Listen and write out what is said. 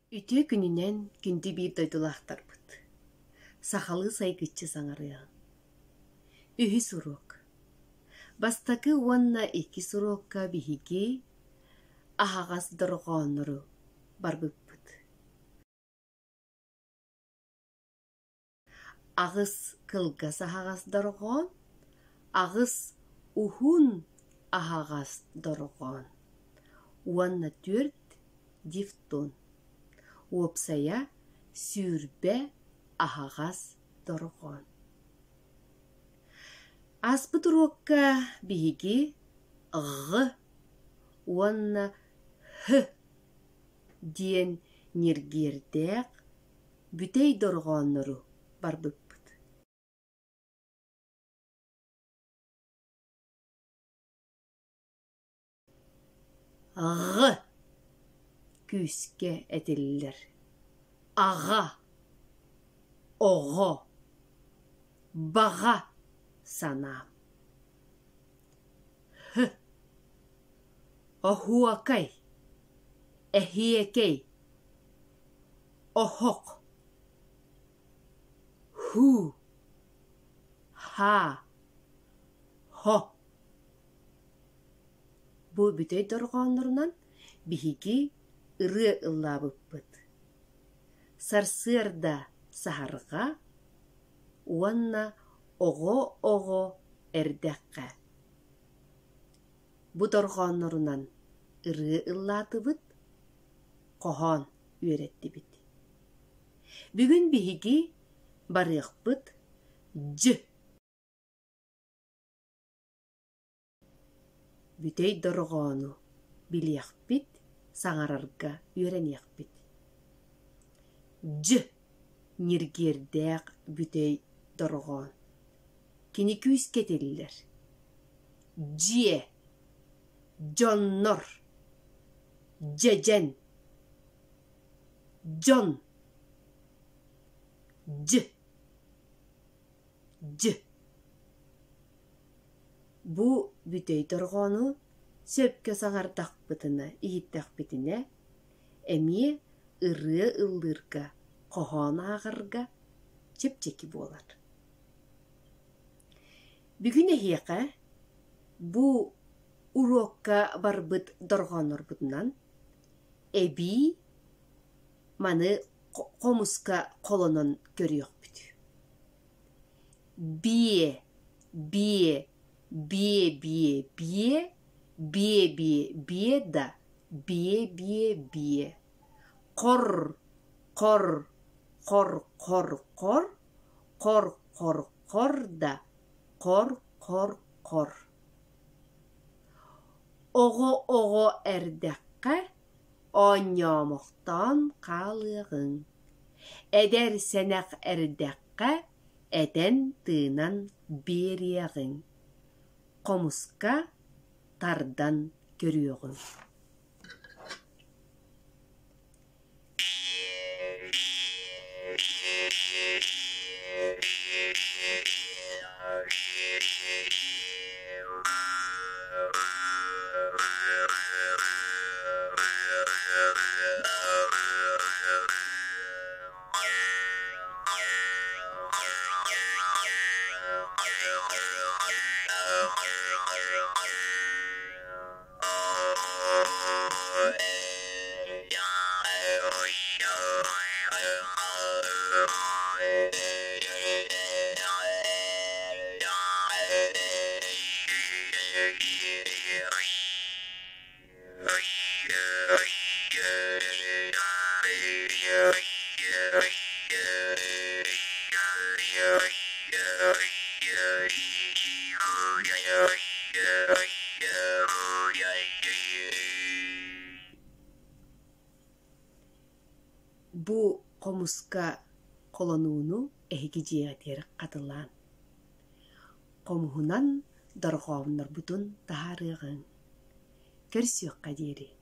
Үтүө күнүнэн күндү биир дойдулаахтарбыт! Сахалыы сайгыччы саҥарыаҕыҥ. Үһүс уруок. Бастакы уонна иккис уруокка биһиги аһаҕас дорҕооннору барбыппыт. Аҕыс кылгас аһаҕас дорҕоон, аҕыс уһун аһаҕас дорҕоон уонна түөрт дифтон, уопсайа 20 аһаҕас дорҕоон. Ааспыт уруокка биһиги «ҕ» уонна «һ» диэн ньиргиэрдээх бүтэй дорҕооннору барбыппыт. Ҕ күүскэ этиллэр аҕа, оҕо, баҕа санаам. Һ оһуокай, эһиэкэй, оһох, һуу, һаа, һо. Бу бүтэй дорҕооннорунан биһиги ырыа ыллаабыппыт. Сарсыарда саһарҕа уонна оҕо-оҕо эрдэххэ. Бу дорҕооннорунан ырыа ыллаатыбыт, хоһоон үөрэттибит. Бүгүн биһиги барыахпыт Дь Бүтэй дорҕоону билиэхпит, саҥарарга үөрэниэхпит. Дь ньиргиэрдээх бүтэй дорҕоон. Кини күүскэ этиллэр. Дьиэ, дьоннор, дьэдьэн, дьон, дь, дь. Бу бүтэй дорҕоону сөпкө саҥардахпытына, иһиттэхпитинэ, эмиэ ырыа ыллыырга, хоһоон ааҕарга чэпчэки буолар. Бүгүн эһиэхэ бу уруокка барбыт дорҕооннорбутунан эбии маны хомуска холонон көрүөхпүт. Биэ, биэ, биэ-биэ биэ, биэ-биэ биэ да биэ-биэ биэ. Хор, хор, хор-хор хор, хор-хор хор да хор-хор хор. Оҕо-оҕо эрдэххэ оонньоомохтоон хаалыаҕыҥ, эдэр-сэнэх эрдэххэ этэн-тыынан биэриэҕиҥ, хомуска тардан көрүөҕүҥ. Бу хомуска холонууну эһиги дьиэҕитигэр хатылаан, хомуһунан дорҕооннорбутун таһаарыаҕыҥ. Көрсүөххэ диэри.